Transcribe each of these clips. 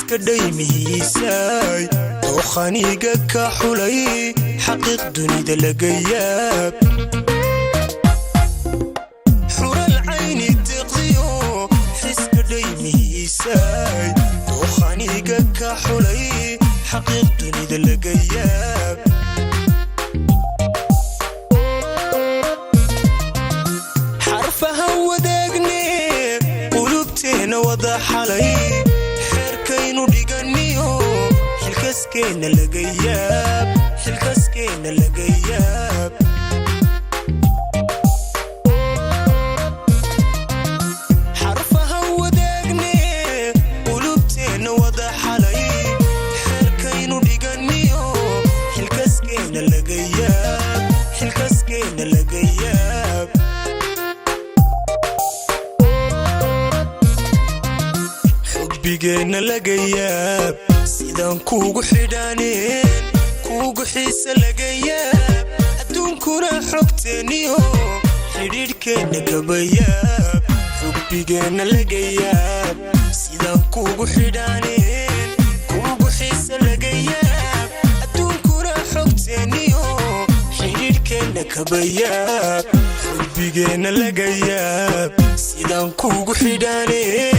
Xiska dhaymihiisay dookhaniga ka xulay, xaqiiq dunida laga yaab. Xural cayni deeqdiyo xiska dhaymihiisay dookhaniga ka xulay, xaqiiq dunida laga yaab. Xarfahan wadaagne, qulubteenna wada xalay, xeerkaynu dhiganiyo xilkaskeenna laga yaab, xilkaskeenna laga yaab. Xarfahan wadaagne, qulubteenna wada xalay, xeerkaynu dhiganiyo xilkaskeenna laga yaab, xilkaskeenna laga yaab. Xubbigeenna laga yaab, sidaan kuugu xidhaaneen kuugu xiise laga yaab. Adduunkuna xogteenniyo xidhiidhkeenna kabayaab. Xubbigeenna laga yaab, sidaan kuugu xidhaaneen kuugu xiise laga yaab. Adduunkuna xogteenniyo xidhiidhkeenna kabayaab. Xubbigeenna laga yaab, sidaan kuugu xidhaaneen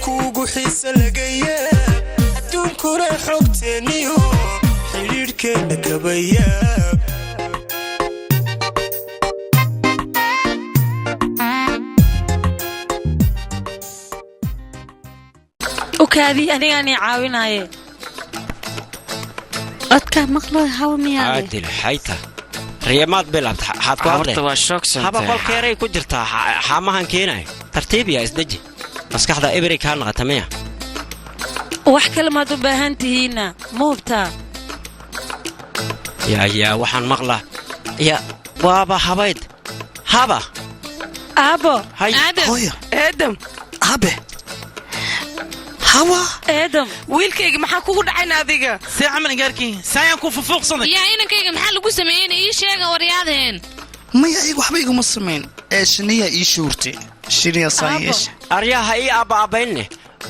kuugu xiise laga yaab. Adduunkuna xogteenniyo xidhiidhkeenna kabayaab. U kaadii, anigaani caawinaaye. Codkaa maqlooy, hawa miyaade? Caadil xayta riyamaad bilaabta, xaad ku hadle. Horta waa shoogsan. Haba, qolkeeray ku jirtaa xaamahan keenayo. Tartiib yaa, isdeji, maskaxda ibri kaa naqata miya? Wax kale maad u baahan tihiinna? Ma hubtaa? Yaa yaa, waxaan maqlaa ya waaba habayd haba. Aabbo. Hay. Aadam. Hooyo. Aadam. Aabe, hawa. Eedam. Wiilkayga, maxaa kugu dhacayna adiga? See camal ingaarkii saayaan ku fufuuqsaday. Yaa, inankayga maxaa lagu sameeyeyna? Ii sheega, waryaadeen. Maya, iyaga waxba iguma samayn ee shiniyaa ii shuurtay, shiniyaa saan yeesha. Aryaha ii aabba aabbaynne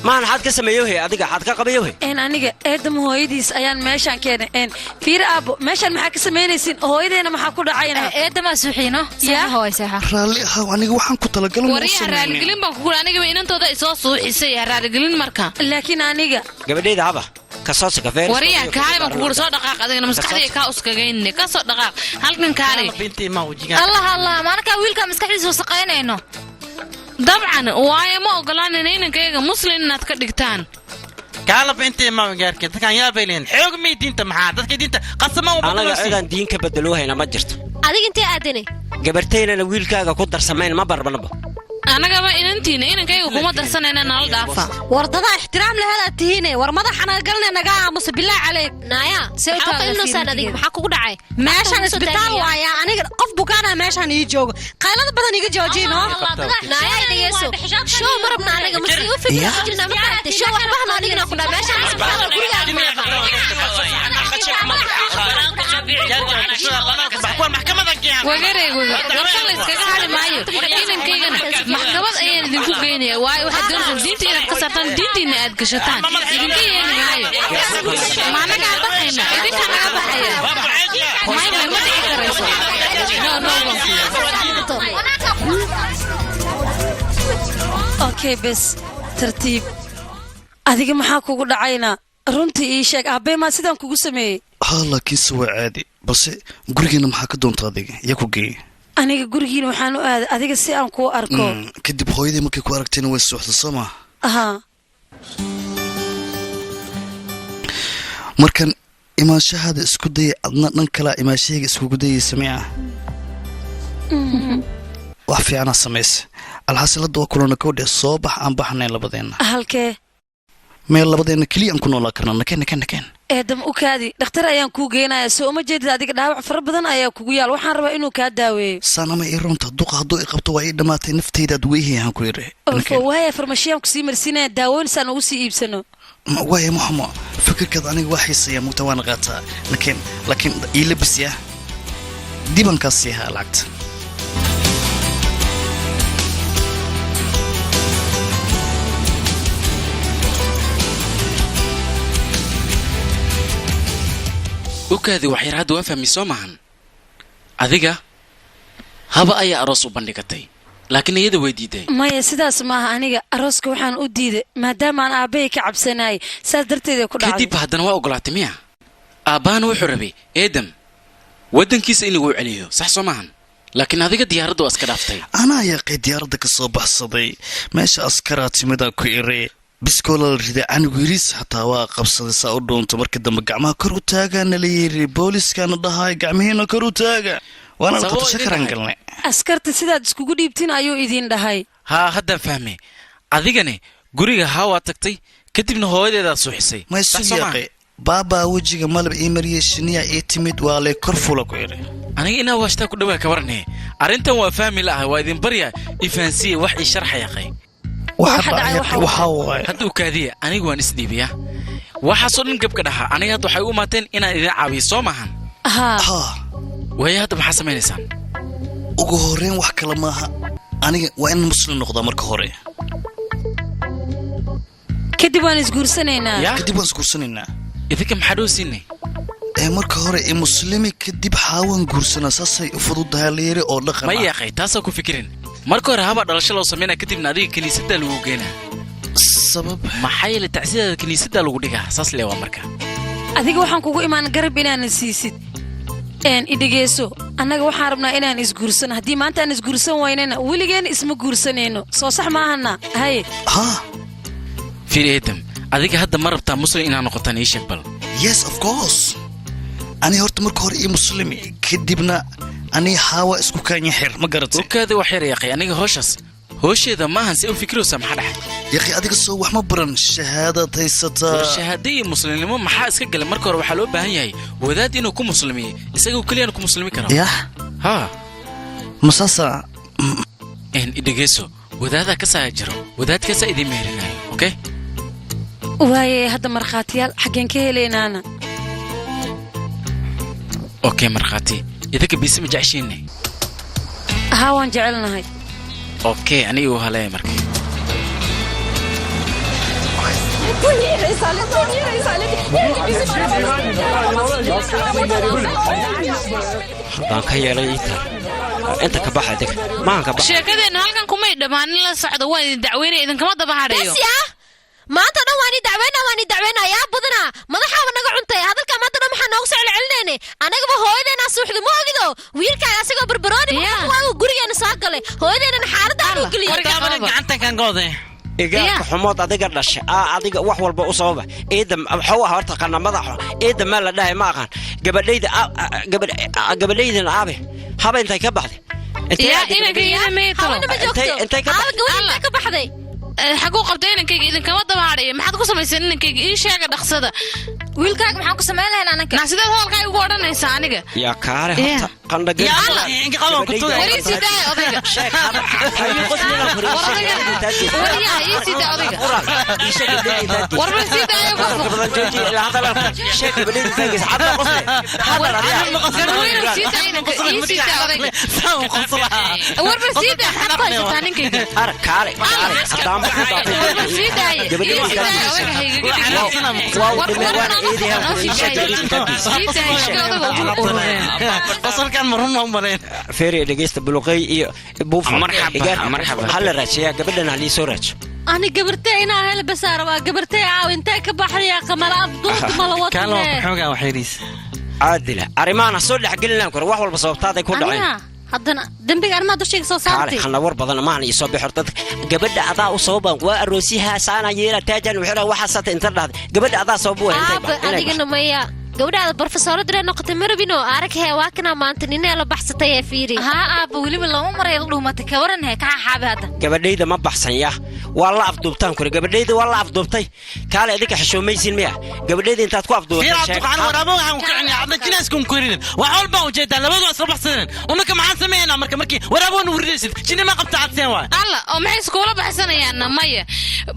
maahan, xaad ka sameeyohe adiga, xaad ka qabayohe? Een, aniga eedam hooyadiis ayaan meeshaan keenay. Een, fiiri aabbo, meeshaan maxaa ka samaynaysiin? Hooyadeena maxaa ku dhacayna? Eedamaa suuxiino seexa, hooy seexa. Raalli ahaw, aniga waxaan ku talagalay ma u Waryaha. samaynin. Raaligelin baan kugu, anigaba inantooda isoo suuxisay, ha raaligelin marka. Laakiin aniga Gabadhayda haba kasoo sika. Waryaha, kaalay baan kugu, soo dhaqaaq adigana, maskaxdayga kaa uskagaynne, ka soo dhaqaaq halkan, kaalay. Bintii ma wajigaan. Allah allah, maanakaa wiilkaa maskaxdiisa wasaqaynayno. Dabcan, waayo ma ogolaanayna inankayga muslim inaad ka dhigtaan. Kaalaba intii ma ingaarkii dadkan yaabay leeyihin xoog may diinta, maxaa dadka diinta qasama u Anaga badaloosi. cidaan diin ka bedeloohayna ma jirto. Adiga intee aadane? Gabartaynana wiilkaaga ku darsamayn ma barbanaba. Annagaba inantiina inankayga kuma darsanayna, nala dhaafa. War dadaa ixtiraam lahelaad tihiine, war madaxa naga galne, naga aamusa, bilaa caleyk. Naaya. See u maxaa taagan qaylinaysaa adiga? fiirintigeeda? Maxaa kugu dhacay? Meeshaan isbitaal waaya, aniga qof bukaana meeshaan ii joogo, qaylada badan iga joojino. Naaya, dhegeyso, show ma rabna aniga, masii u fikir ku jirnaa, ma fahamtay? Show waxba hano adigana ku dhaa, meeshaan isbitaal waa gurigaaga Kuwan maxkamadan keenan. Wagarey wagar, warka la iskaga hadhi maayo. Inankaygana maxkamad ayaan idinku geynaya, waayo waxaad doonaysaan diinta inaad ka saartaan, diintiina aad gashataan. Idinka yeeli maayo. Ma anagaa baxayna? Idinkaa naga baxaya. May may, ma dhici karayso. No no. Okay, bes, tartiib. Adiga maxaa kugu dhacayna? Runtii ii sheeg, aabbee maa sidaan kugu sameeyey? Haa, laakiinse waa caadi. Balse gurigeena maxaa ka doonta adiga? Yaa ku geeyey? Aniga gurigiina waxaan u aaday adiga si aan kuu arko. Kadib hooyadii markay ku aragtayna way suuxda, soo maa? Ahaa. Markan imaanshahaada isku dayay, adna dhan kalaa imaanshahayga iskugu dayaysa miya? Wax fiicanaa samaysa. Alxasilada waa kulana kowdhe, soo bax, aan baxnayn labadeenna. Halkee? Meel labadeenna keliya aan ku noolaa karna. Nakeen, nakeen, nakeen. Eedam, u kaadi, dhakhtar ayaan kuu geenaya. Soo uma jeedid adiga dhaawac fara badan ayaa kugu yaal? Waxaan rabaa inuu kaa daaweeyo. Saan ama ii runta duqa hadduu i qabto waa ii dhammaatay, naftaydaad weyhay aan ku yidhi. Ofo, waaya, farmashiyaan kusii marsiinaya daawooyin saan ugu sii iibsano. Waaya, muxumo fikirkaad, aniga waa xiisaya mugta, waana qaataa. Nakeen, laakiin ii labisya, dibankaa siihaa lacagta. Ukaadi waxyar, hadda waa fahmi, soo maahan? Adiga Haba ayaa aroos u bandhigatay, laakiin iyada way diiday. Maya, sidaas maaha. Aniga arooska waxaan u diiday maadaama aan aabbahay ka cabsanayay, saas darteeda ku dhacday. Kadib haddana waa ogolaatay miya? Aabbahana wuxuu rabay Eedam waddankiisa in lagu celiyo, sax soo maahan? Laakiin adiga diyaaradda waa iska dhaaftay. Anaa yaaqay diyaaradda ka soo baxsaday. Meesha askaraa timidaa ku ire, biskoola la riday. Canigu yiriis xataa waa qabsaday saa u dhuunto. Marka dambe gacmaha kor u taagaana la yiri, booliskaana dhahay gacmihiina kor u taaga. Waana la Sababo qabto, idin shakaraan dhahay. galnay. Askarta sidaad iskugu dhiibtiin ayuu idiin dhahay. Haa, haddaan fahmay. Adigane guriga haa waa tagtay, kadibna hooyadeedaa suuxisay. May Sax sug soo maahan? Yaaqay, baabaa wejiga malab ii mariyey, shiniya ii timid, waa lay kor fula ku iri. Aniga inaa waashtaa ku dhawaa ka warane. Arrintan waa fahmi la'ahay, waa idin barya, ifahansiiye, wax ii sharxa yaqay. Waxa dhacay waxaa waaye. Hadda ukaadiya, anigu waan isdhiibiyaa waxaasoo dhan gabka dhaha. Aniga hadda waxay u imaateen inaan idin caawiyo, soo maahan? Haa. Waayo, hadda maxaa samaynaysaan? Ugu horreyn wax kale maaha, aniga waa in muslim noqdaa marka hore. Kadib waan isguursanaynaa. Kadib waan isguursanaynaa. Idinka maxaa dhoosiinay? Ee marka hore ee muslimi, kadib xaawaan guursanaa. Saasay u fududahay la yiri oo dhaqan Ma ah. yaaqay, taasaa ku fikirin. Marka hore habaa dhalasho loo samaynaa, kadibna adiga kiniisaddaa lagu geenaa. Sabab? Maxaa yeelay tacsidaada kiniisaddaa lagu dhigaa, saas lee waa marka. Adiga waxaan kugu imaan garab inaanan siisid een idhegeyso. Annaga waxaan rabnaa inaan isguursano. Haddii maanta aan isguursan waynana, weligeen isma guursanayno, soo sax maahana? Haye. Fiir Eedam, adiga hadda ma rabtaa muslim inaad noqotaan? Ii sheeg bal. Yes, of course. Ani horta marka hore ii muslimi, kadibna ani xaawa isku kaanya xir, ma garatay? Ukaada wax yar yaqay, aniga howshaas hoosheeda maahan. Se u fikiraysaa? Maxaa dhaxay? Yaqi, adiga soo wax ma baran, shahaadaad haysataa. War shahaado iyo muslimnimo maxaa iska galay? Marka hore waxaa loo baahan yahay wadaad inuu ku muslimiyo, isagoo keliyana ku muslimi karo. Yah. Haa. Masaasa? En idhegeyso, wadaadaa ka saa jiro, wadaadkaasaa idiin meherinayo, okay? Waaye, hadda markhaatiyaal xaggeen ka helaynaana? Okay, markhaati idinka biise ma jeceshiinne? Haa, waan jecelnahay. Okay, aniga u haleeya marka. Bu ne rezalet, bu ne rezalet? Nerede bizim arabamız? Haddaan ka yeelay ii taal, inta ka baxa deg maahan ka baxa. Sheekadeenna halkan kumay dhammaanin, la socdo. Waan idin dacweynaya, idinkama daba hadhayo. Bas yaa, maanta dhan waan i dacweyna, waan i dacweyna. Yaa badanaa madaxaaba naga cuntay hadalka. Maanta dhan maxaa noogu soo celcelinayne? Anagaba hooyadeenaa suuxda, ma ogido? Wiilkaaga asagoo barbarooni waagu gurigeena soo galay, hooyadeennana xaaladda aanu geliyay. Gacantan kan gooday. Igaarka xumood adiga dhashay aa adiga wax walba u sababa. Eedda maxuu ah horta? Qana madaxo eedda maa la dhahay, ma aqaan. Gabadhayda, gabadhaydana aabe haba intay ka baxday? Intay Yaa, aaday inankayga gabadhayda? mee talo? Intay ka baxday? Gabadha ka baxday. Xaguu qabtay inankayga? Idinkama daba hadhaya. Maxaad ku samayseen inankayga? Ii sheega dhaqsada. Wiilkaaga maxaan ku samayn lahayn anaka? Naa, sideed hadalkaa igu odhanaysaa aniga? Yaa kaale horta qandha. War ii sii daaya odayga. War odayga, war yaa ii sii daa odayga. War ma sii daayo? Garweynow, sii daa inanka, ii sii daa odayga. War ma sii daa? Maxaad ku haysataa ninkayga? Arag, kaale kaale, haddaanba ku daatay. War ma sii daaye? Ii sii daaya odayga, haygaga dhigin. Waa u War dhimay war waana eedayaa. noo sii daaya, sii daaya iska odayga ugu urureen. Qosolkan ma run ma u malayn? Feeri, dhegeysta, buluqey iyo buufo. Marxaba, Igaarka, marxaba. hala raajiyaa gabadhan, halii soo raajo. Ani gabartee inaa hele basaa rabaa. Gabartee caaw intee ka baxdaya? Qamala afduunta mala Kaalo waa ku wadne. xoogaa waxyariis. Caadila, arrimahan ha soo dhexgelinaan karo. Wax walba sababtaaday ku dhaceen. Aniga haddana dembiga arrimaha dushayga soo Kaale saartay. Hana war badan maahan, ii soo bixor dadka. Gabadha adaa u sababan, waa aroosiha saana yeela taajan wixira waxaasata inta dhahday. Gabadha adaa sabab u ah intay Aaba, inay adigana maya, gabadhaada barofesoorad inay noqotay marabino. Arag hee, waa kanaa maanta ninee la baxsatay ee fiiri. Haa aaba, weliba lama maray la dhuumatay. Kawaran he, ka xaxaabi hadda. Gabadhayda ma baxsan ya, waa la afduubtaan kure. Gabadhayda waa la afduubtay. Kaale, idinka xishoomaysiin miya? Gabadhayda intaad ku afduubatay Fiir abduqaan, waraabo waxaan ku kicin adna jinaaskum korinin. Wax walba ujeedaa, labadu isla baxsadeen. Unaka maxaan sameeynaa marka markii waraabo nu waridaysid jini ma qabta cadseen waay. Alla, oo maxay iskuula baxsanayaanna? Maya,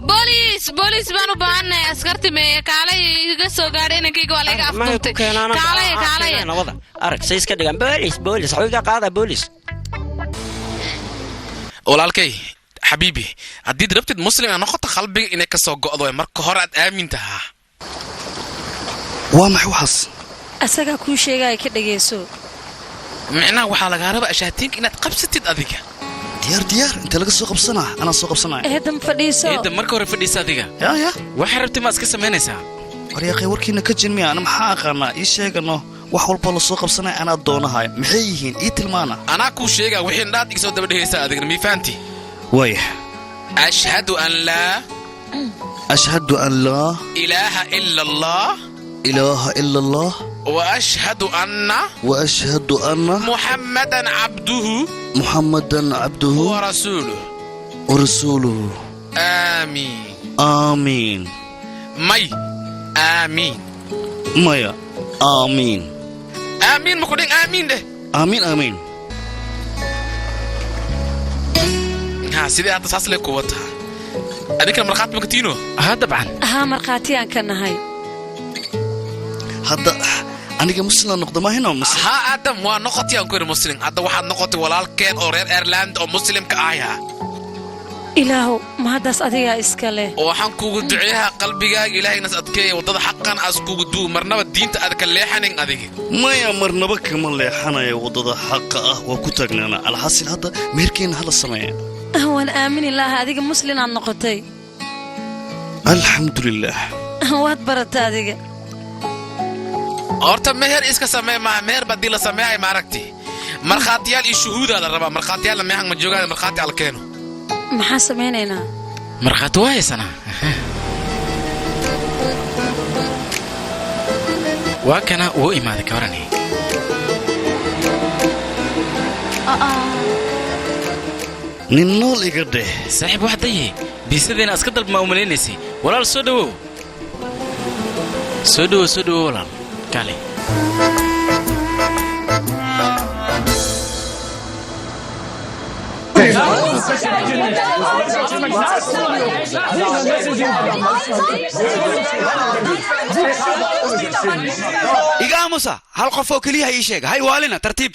booliis, booliis baan u baahannahay. Askarti meeye? Kaalay, iga soo gaadhay, inankayga waa layga Maxay ku afduubtay. keenaan? Kaalaya, kaalaya. Nabada arag, say iska dhigaan. Boolis, boolis, waxuu iga qaadaa boolis. Walaalkay xabiibi, haddiid rabtid muslim aad noqoto, qalbiga inay ka soo go'do marka hore aad aamin tahaa. Waa maxay waxaas? Asagaa kuu sheegaya, ka dhegayso. Micnaha waxaa lagaa rabaa ashaatiinka inaad qabsatid adiga. Diyaar, diyaar. Inta laga soo qabsanaa? Anaa soo qabsanaya. Eedam, fadhiiso. Eedam, marka hore fadhiisa adiga. Ya ya. Waxay rabtay ma iska samaynaysaa? Waryaaqay, warkiina ka jinmiya. Ana maxaa aqaanaa? Ii sheegano wax walba la soo qabsanaya, anaa doonahaya. Maxay yihiin? Ii tilmaana. Anaa kuu sheegaa wixii indhaad iga soo daba dhehaysaa adigna, mii fahanti? Waaya. Ashhadu an laa Ashhadu an laa ilaaha ila Allah ilaaha ila Allah wa ashhadu anna wa ashhadu anna muxammadan cabduhu muxammadan cabduhu wa rasuuluh wa rasuuluhu. Aamiin. Aamiin. May, aamiin. Maya, aamiin. Aamiin maku dhin, aamiin dheh. Aamiin, aamiin. Ha, sidee hadda saas lee ku wataa? Adinkana markhaati ma katiino? Haa, dabcan. Haa, markhaatiyaan ka nahay. Hadda aniga muslim noqda maahino? Haa Aadam, waa noqotay aan ku yidhi muslim. Hadda waxaad noqotay walaalkeen oo reer Airland oo muslimka ahya. Ilaahow, mahaddaas adigaa iska leh. Waxaan kugu duceeyaha qalbigaaga ilaahaynas adkeeya, waddada xaqan aas kugu duu, marnaba diinta aad ka leexanin adiga. Maya, marnaba kama leexanaya waddada xaqa ah, waa ku taagnaana. Alxasil, hadda meherkeenna hala sameeya. Waan aamini lahaa, adiga muslinaad noqotay. Alxamdulilah. Waad barata adiga. Horta meher iska samee maaha. Meher ba dii la sameehay, maaragti, markhaatiyaal iyo shuhuudaa la rabaa. Markhaatiyaalna meehan ma joogaan, markhaati al keeno. Maxaa samaynaynaa? Markhaati waa haysanaa. Waa kana, wuu imaaday, ka warani? Nin nool iga dheh. Saaxiib, wax daye biisadeena iska dalb maa umalaynaysay. Walaal, soo dhowow, soo dhowow, soo dhowow walaal, kaale. Iga aamusa, hal qof oo keliya ha ii sheega, hay waalina, tartiib.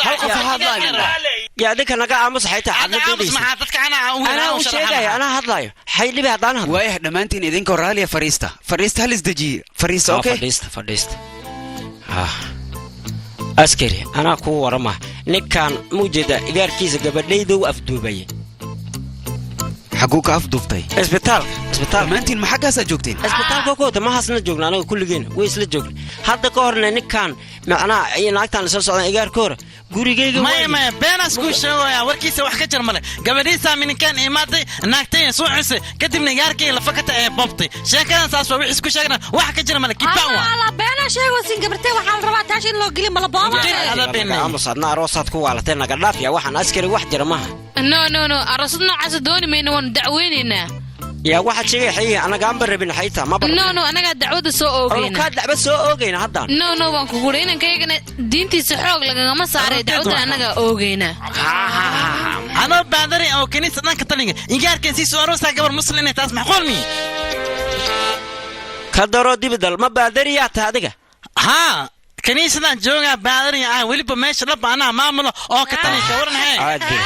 Hal qof ha hadlaayo. Yaa, adinka naga aamus, xaytaa cadladoodaysay. Anaa u sheegaya, anaa hadlaayo, xaydhibi haddaan hadlo. Waayah, dhammaantiin idinkoo raaliya, fariista, fariista, hal isdejiye, fariista. Okay. Fadhiista, fadhiista. Askari, anaa kuu warama. Ninkan mujeeda igaarkiisa gabadhayda u afduubaya. Xaguu ka afduubtay? Isbitaalka, isbitaalka. Dhammaantiin ma xaggaasaa joogteen? Isbitaalka koota ma hasna joogna anaga, kulligeen way isla joogna. Hadda ka horna ninkan macnaha iyo naagtaan isla socdaan igaarka hore gurigayga. Maya, maya, beenaas kuu sheegaya, warkiisa wax ka jar male. Gabadhiisaa mininkaan imaaday, naagtay soo xusay, kadibna igaarkii lafakata ee boobtay. Sheekadan saas waa, wixii isku sheegna wax ka jira male, kibaan waa. Alla, beenaa sheegaysin. Gabartee waxaa la rabaa taash in loo geliyo, mala boobaa. Aamus adna, aroosaad ku waalatay, naga dhaaf yaa. Waxaan askari wax jira maha. No, no, no, aroosad noocaasa dooni mayno, waanu dacweynaynaa. Yaa, waxaad sheegay xayihi anagaanba rabin xaytaa maba. No, no, annagaa dacwadda soo oogayna. Kaa dacwad soo oogayna haddaan. No, no, waan kugu uri, inankaygana diintiisa xoog lagagama saaray, dacwaddan annagaa oogaynaa. Anoo baadari oo kaniisa dhanka taliga, igaarkan sii soo aroosaa gabar muslim inay taas macquul mi? Ka daro dibidal, ma baadariyaa tahay adiga? Haa, kaniisadan joogaa, baadari ah, weliba meesha dhaba anaa maamulo oo ka taliya, ka waran hee? Caadil,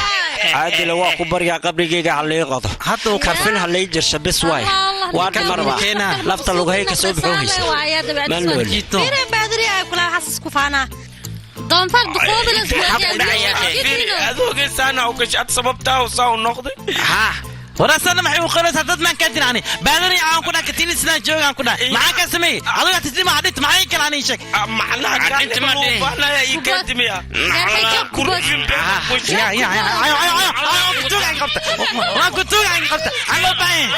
caadila, waa ku baryaa, qabrigayga ha lii qodo, karfin ha lii jirsha, bis waay, waa dhimarba, lafta lugahay ka soo bixoo haysa ma nooli. Baadari ay kula xasas ku faanaa. Doonfaar duqooda la. Adoogesaana u gashay ad sababtaa saa u noqday. Haa, waraasana maxay u qoraysaa? Dad maan kaa dirani, baadari aan ku dhaha, kaniisadan joogaan ku dhaha, maxaa kaa sameeyey adigaa tisliima hadhit, maxay kale ani sheeg. Macnaha kaalmaanaya ii kaadimiya. Ya ya ya, ayo ayo ayo ayo, kutuga qabta, waan kutuga qabta, aan loo baahan.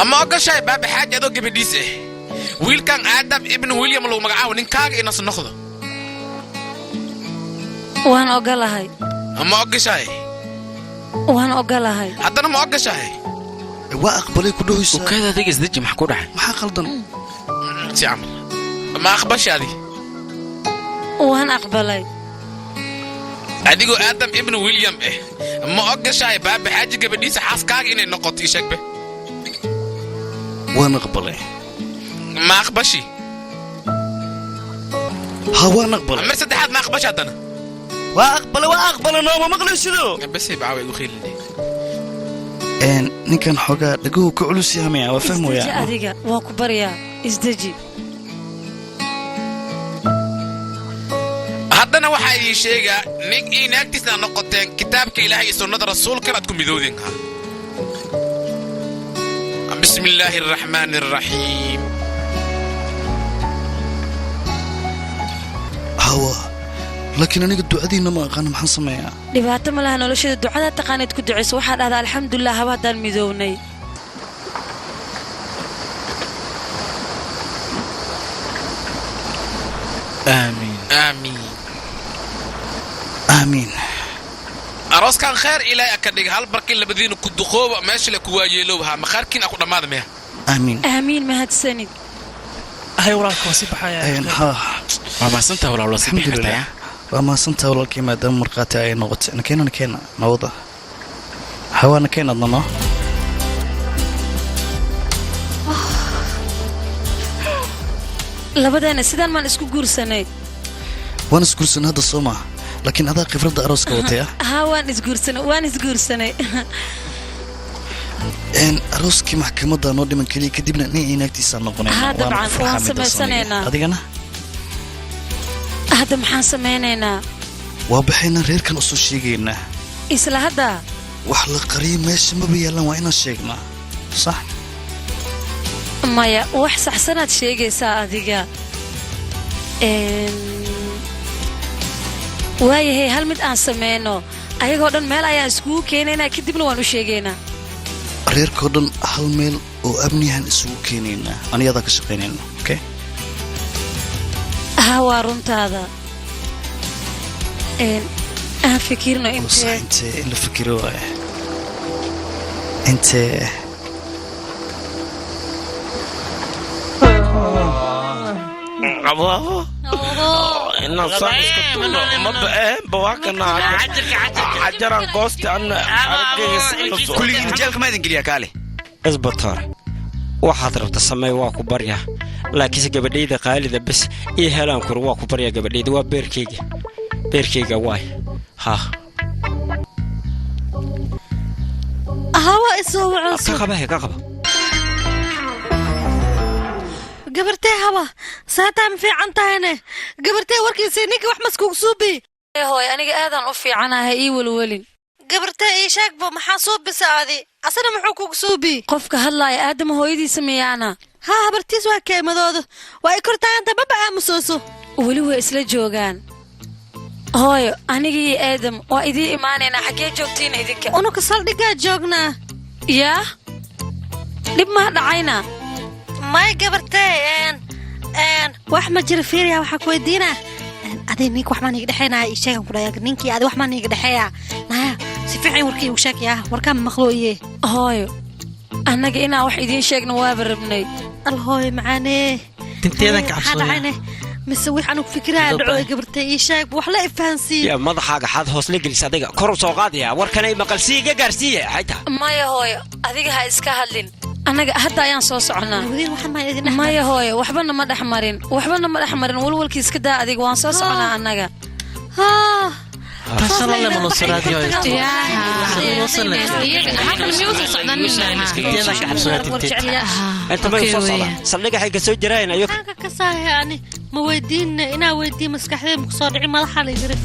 Ama ogashahay baabi xaaji adoo gabadhiis ah wiilkan Aadam ibn William lagu magacaabo ninkaaga inas noqdo? Waan ogolahay. Ma ogashahay? Waan ogolahay. Haddana ma ogashahay? Waa aqbalay ku dhahaysaa. Ukaada, adiga isdeji, maxaa ku dhacay? Maxaa qaldan? Si camal ma aqbasha adi? Waan aqbalay. Adigoo Aadam Ibnu William ma ogashahay Baaba Xaaji gabadhiisa xaaskaaga inay noqoto? Ii sheegbe. Waan aqbalay. Ma aqbashi? Ha, waan aqbalay. Mar saddexaad, ma aqbashi haddana? Waa aqbalay, waa aqbalay, nooma maqlaysido? Bas, bacaawa igu khiiline. Ninkan xoogaa dhaguhu ka culus yahay maya? Waa Isdeji. Fahmaya. Adiga waa ku baryaa, isdeji. Haddana waxaa idin sheegaa, nin ii naagtiisna noqoteen, kitaabka Ilaahay iyo sunnada rasuulkan aad ku midoodeen. Ha, bismi illaahi araxmaani araxiim. Hawa, laakiin aniga ducadiinna ma aqaano, maxaan sameeyaa? Dhibaato ma laha, noloshada ducadaa taqaanayd ku ducayso. Waxaa dhahdaa, alxamdulilah, haba haddaan midownay. Aamiin. Aamiin. Aamiin. Arooskan kheer Ilaahay ka dhiga, hal barkin labadiina ku duqooba, meesha le ku waayeelooba, ha maqaarkiin a ku dhammaada meya. Aamiin. Aamiin, mahadsanid. Hay walaalka, waa sii baxaya. Ha. Waa mahadsantaha walaal, waa sii bixi kartaa. Alxamdulilah, waa mahadsantaha walaalkii, maadaama markhaati ay noqotay. Nakeena, nakeena, nawada hawaa, nakeen adna noo. Labadeena sidaan maan isku guursanay? Waan isguursanay hadda, soo maaha? Laakiin adaa khibradda arooska watay ah. Haa, waan isguursanay, waan isguursanay. Arooskii maxkamadda noo dhiman keliya, kadibna nin iyo naagtiisaa noqonayna. Haa, Waana dabcan, ku farxaa waan midaas aniga. samaysanaynaa. Adigana? Hadda maxaan samaynaynaa? Waa baxaynaa, reerkan usoo sheegaynaa. Isla hadda? Wax la qariyo meesha maba yaallaan, waa inaan sheegnaa, sax? Maya, wax saxsanaad sheegaysaa adiga. Waayahay, hal mid aan sameyno, ayagoo dhan meel ayaan iskugu keenaynaa, kadibna waan u sheegaynaa. Reerkoo dhan hal meel oo amniyahan isugu keenaynaa, aniyadaa ka shaqaynayna, okay? Haa, waa runtaada. Aan fikirno intee. Intee in la fikiro waaye, intee? Abaabo, inaan saan isku tuuro maba ahaynba, waa kana xajaran goosta anna aragayga. Kulligiin jeelka ma idin geliyaa, kaale. Isbatoor, waxaad rabta samee, waa ku baryaa, laakiinse gabadhayda qaalida bes ii helaan kur, waa ku baryaa. Gabadhayda waa beerkayga, beerkayga waay, ha. Hawa isoo wacooso. Ka qaba, he, ka qaba. Gabartee haba, saataa ma fiican tahayne? Gabartee, warkiisii ninka wax maskugu suubi. Hooy, aniga aadaan u fiicanahay, ii welwelin. Gabartee, ii sheegbo, maxaa suubisa adi? Asana muxuu kugu suubi? Qofka hadlaaya Aadama hooyadiisa miyaana? Haa, habartiis waa keemadooda, waa i kortaaganta, maba aamusooso. Weli way isla joogaan. Hooyo, aniga iyo Aadam waa idiin imaanaynaa. Xaggee joogtiin idinka? Unuka saldhiggaa joognaa. Yaa, dhib maa dhacayna? May gabartee, een een wax ma jiro. Fiiriya, waxaa ku weydiinaa, adi ninka wax maa niiga dhexeynaya? Ii sheegan ku dhaya, ninkii adi wax maa niiga dhexeeya? Naya, si fiican warkii igu sheegaya, warkaa ma maqlooye. Hooyo, annaga inaan wax idiin sheegno waaba rabnay. Al hooyo macaanee. Tinteedan ka Maxaa cabsooya. dhacayne? Mise wix anugu fikiraya dhaco? Gabartee, ii sheeg, wax la ifahansiiye. Yaa, madaxaaga xaad hoos la gelis adiga, kor u soo qaadaya warkanay maqalsii, iga gaarsiiye xayta. Maya hooyo, adiga ha iska hadlin, annaga hadda ayaan soo soconaa. Maya hooyo, waxbana ma dhex marin, waxbana ma dhex marin. Walwalkii iska daa adiga, waan soo soconaa annaga. Tashalale ma loo soo raadiyo? Inta may soo socda saldhiga xay ka soo jiraan ayo. Maxaan ka kasaahay ani? Ma weydiinne, inaa weydiiyo maskaxdee ma kusoo dhici, madaxa la yiri.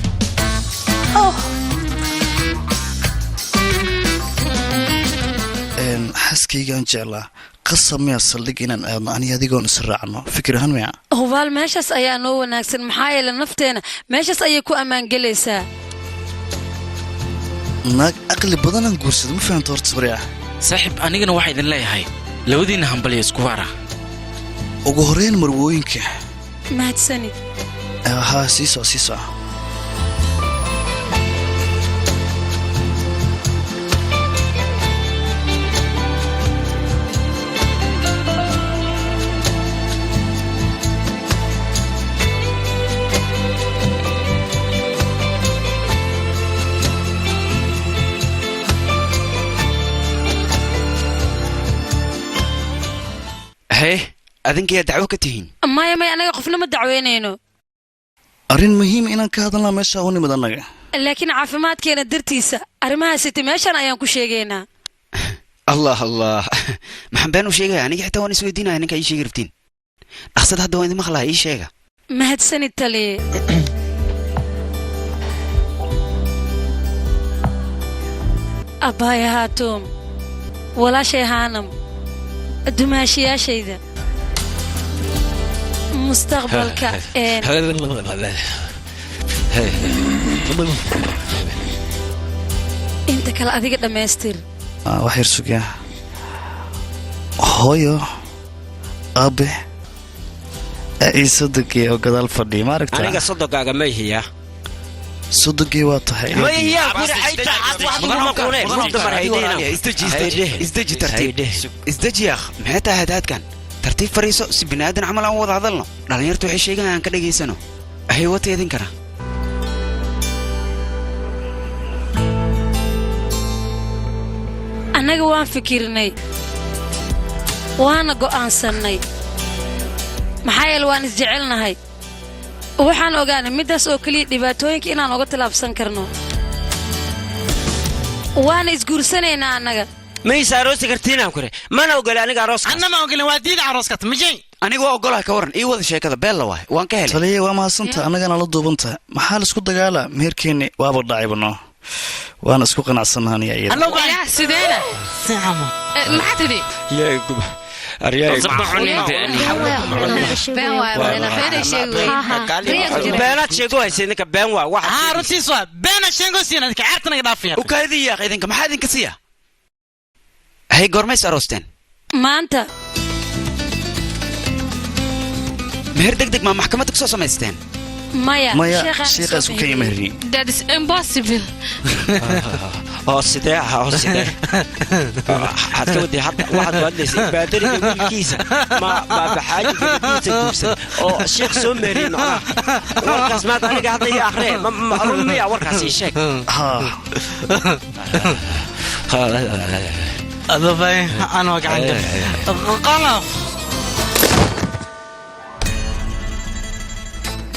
Xaaskaygaan jeclaa, qasab miyaa saldhig inaan aadno ani adigoon israacno, fikir ahaan miya? Hubaal, meeshaas ayaa noo wanaagsan, maxaa yeele nafteena meeshaas ayay ku ammaangelaysaa. Naag aqli badanaan guursada, ma fahamta horta, sabriya? Saaxiib, anigana waxaa idin leeyahay labadiinna hambalya isku waara. Ugu horreyn marwooyinka. Mahadsanid. Haa, sii soco, sii soco. Adinkayaa dacwo ka tihiin? Maya, maya, annaga qofna ma dacweynayno. Arrin muhiim inaan ka hadalnaa meesha u nimid annaga. Laakiin caafimaadkeena dartiisa arrimahaasiti meeshan ayaan ku sheegaynaa. Allah Allah, maxaan been u sheegaya? Aniga xitaa waan isweydiinaya ninka ii sheegi rabtiin. Dhaqsad, hadda waan idin maqlaya, ii sheega. Mahadsanid, taliye. Abbaaya Haatuum, walaashay Haanam, dumaashiyaashayda mustaqbalka een inta kale adiga dhammaystir. Wax yar sugaa, hooyo, aabe, ii sodogii oo gadaal fadhiya ma aragtaa? Aniga sodogaaga ma ihiyaa? Sodogii waa tahay. Ma ihiyaa guri ayta cad wax iguma qune muddo mar haydeyna. Isdeji, tartiib isdeji yaakh. Maxay tahay hadaadkan? Tartiib fariiso si bini'aadan camal aan wada hadalno. Dhallinyartu waxay sheegaan aan ka dhegaysano. Hay, wata idinkana. Annaga waan fikirnay waana go'aansannay, maxaa yeele waan isjecelnahay. Waxaan ogaanay middaas oo keliya dhibaatooyinka inaan uga tallaabsan karno. Waana isguursanaynaa annaga. Maysa aroosi kartiinaan kure, mana ogole aniga arooskaas. Anna ma ogolin, waa diida arooskaas mijay. Aniga waa ogolaha. Ka waran? Ii wada sheekada, beella waay, waan ka helay. Taliya, waa mahadsanta, annagana la duubanta. Maxaa laisku dagaalaa? Meherkeenni waaba dhacayba noo, waana isku qanacsanahan iyo iyada. Yaa sideena? Maxaa tidhi? Beenaad sheego haysa idinka, been waa wax. Haa, runtiis waa beena sheegosiin, adika ceerta naga dhaafiya. U kaadii yaaq, idinka maxaa idinka siiya? Hay, goormays aroosteen? Maanta. Meher deg deg maa maxkamadda ku soo samaysteen? Maya. Maya. Sheekhaan sheekha soo isku kenya meheriyey. Meheriyey. That is impossible. Oo sidee ah? Oo sidee waxaad ka waday hadda? Waxaad ku hadlaysay baadariga wiilkiisa ma baabaxaaji gabadhiisa guursan oo sheekh soo meeriyey. Macnaha warkaas maad aniga hadda ii akhree? Ma run miya warkaas? Ii sheeg. Haa. Adabay anoo gacan gal qalaf.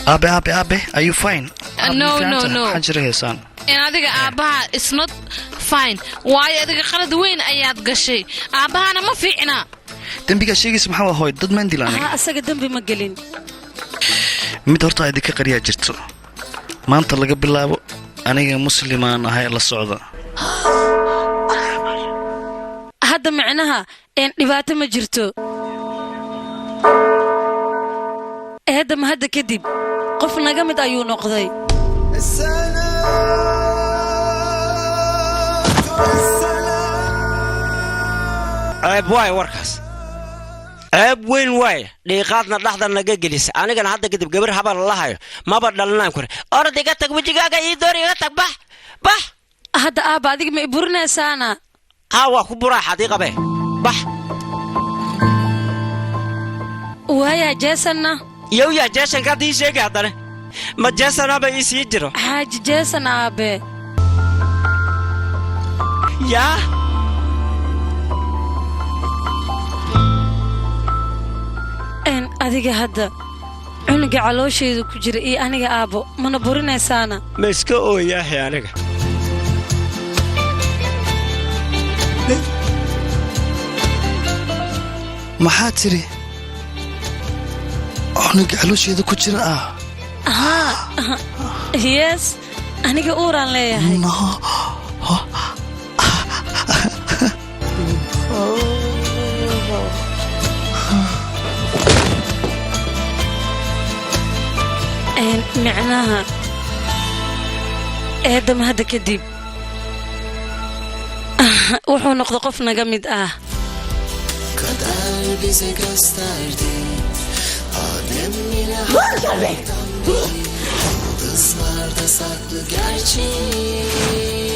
Aabe, aabe, aabe, are you fine? No, no, no. Maxaa jira heesaan? In adiga aabbaha is not fine, waayo adiga qalad weyn ayaad gashay, aabbahana ma fiicna. Dembigaa sheegaysa maxaa waa, hooy? Dad maan dila aniga. Haa, asaga dembi ma gelin. Mid horta idinka qaryaa jirto: maanta laga bilaabo aniga muslimaan ahay, la socda. Hadda micnaha een dhibaato ma jirto. Eedama hadda kadib qof naga mid ayuu noqday. Ceeb waay warkaas, ceeb weyn waay. Dhiiqaadna dhexda naga gelisa. Anigana hadda kadib gabar habal la hayo maba dhalinaan kure. Orod, iga tag, wejigaaga ii door, iga tag, bax, bax. Hadda aabba, adiga ma i burinaysaana? Haa, waa ku buraa, xadii qabe, bax. Waayaa Jeesanna? Yow yaa Jeeshanka hadda ii sheegay? Haddane ma Jeesanaba ii sii jiro? Xaaji Jeesan, aabe. Yaa. Een adiga hadda cunuga caloosheedu ku jira iyo aniga, aabbo, mana burinaysaana? Ma iska ooyaahe aniga? Maxaa tiri? Cunuga caloosheeda ku jira ah? Haa, yes, aniga uuraan leeyahay. No. Een micnaha eedama hadda kadib wuxuu noqday qof naga mid ah. Kader bize gösterdi. Adem ile Havva'dan beri yıldızlarda saklı gerçeği.